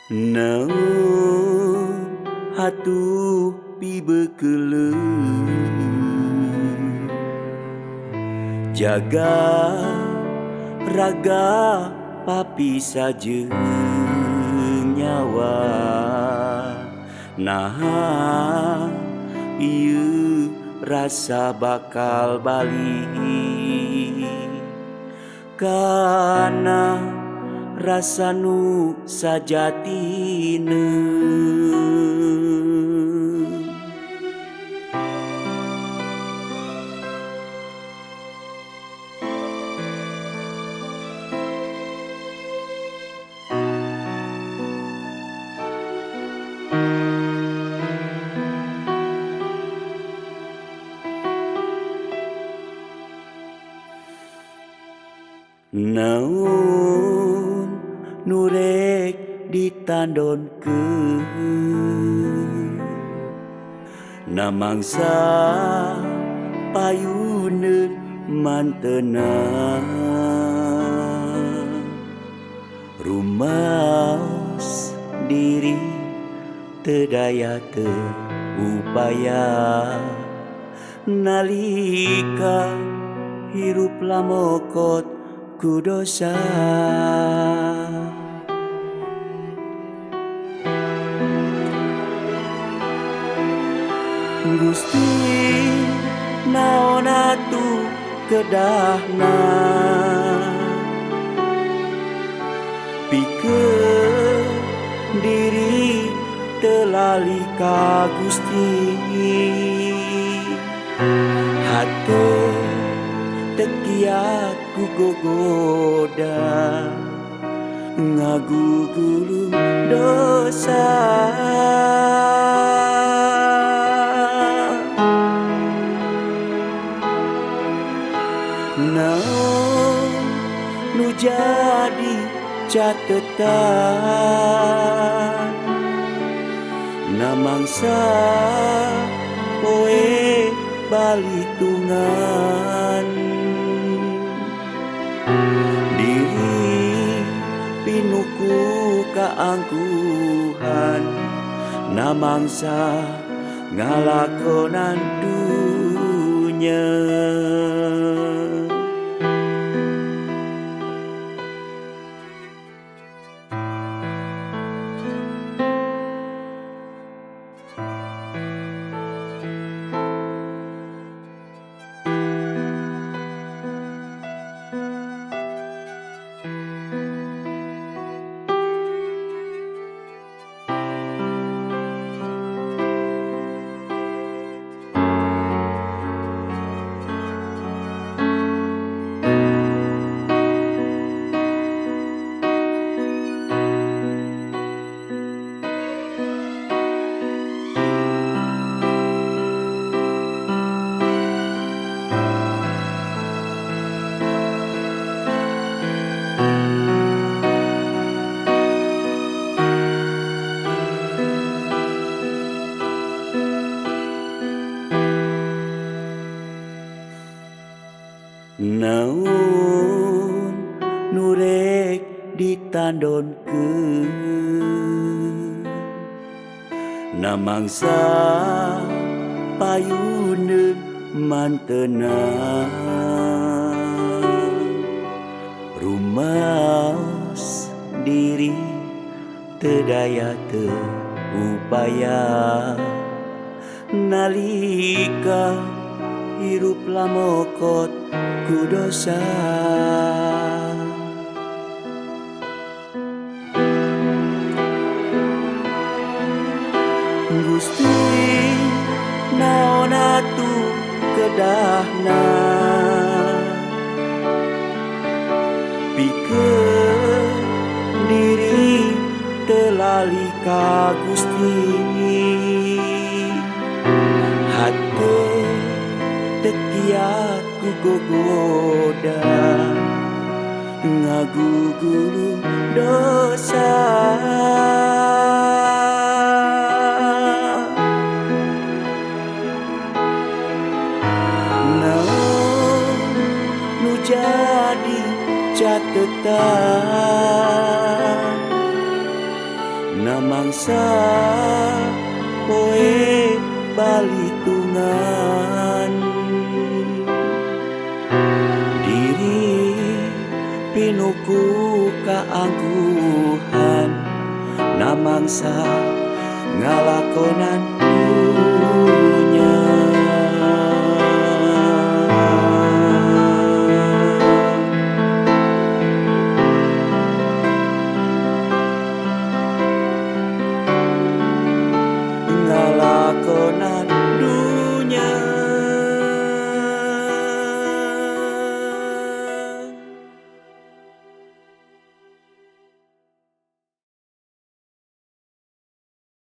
Naon atuh pibeukeuleuh jaga raga papisah jeung nyawa. Nah ieu rasa bakal balik kana rasa nu sajatina. Naon nu rek ditandonkeun namangsa payuneun mantena rumaos diri teu daya teu upaya nalika hirup lamokot ku dosa. Gusti naon atuh kedahna pikeun diri teu lali ka Gusti. Hate teu kiat ku gogoda ngagugulung dosa. Naon nu jadi catetan namangsa poe balitungan diri pinuku kaangkuhan namangsa ngalakonan dunya. Naon nu rek ditandonkeun namangsa payuneun mantena rumaos diri teu daya teu upaya nalika hirup lamokot ku dosa. Gusti naon atuh kedahna pikeun diri teu lali ka Gusti. Hate teu kiat ku gogoda ngagugulung dosa. Naon nu jadi catetan Namangsa poe balitungan diri pinuku kaangkuhan namangsa ngalakonan punya.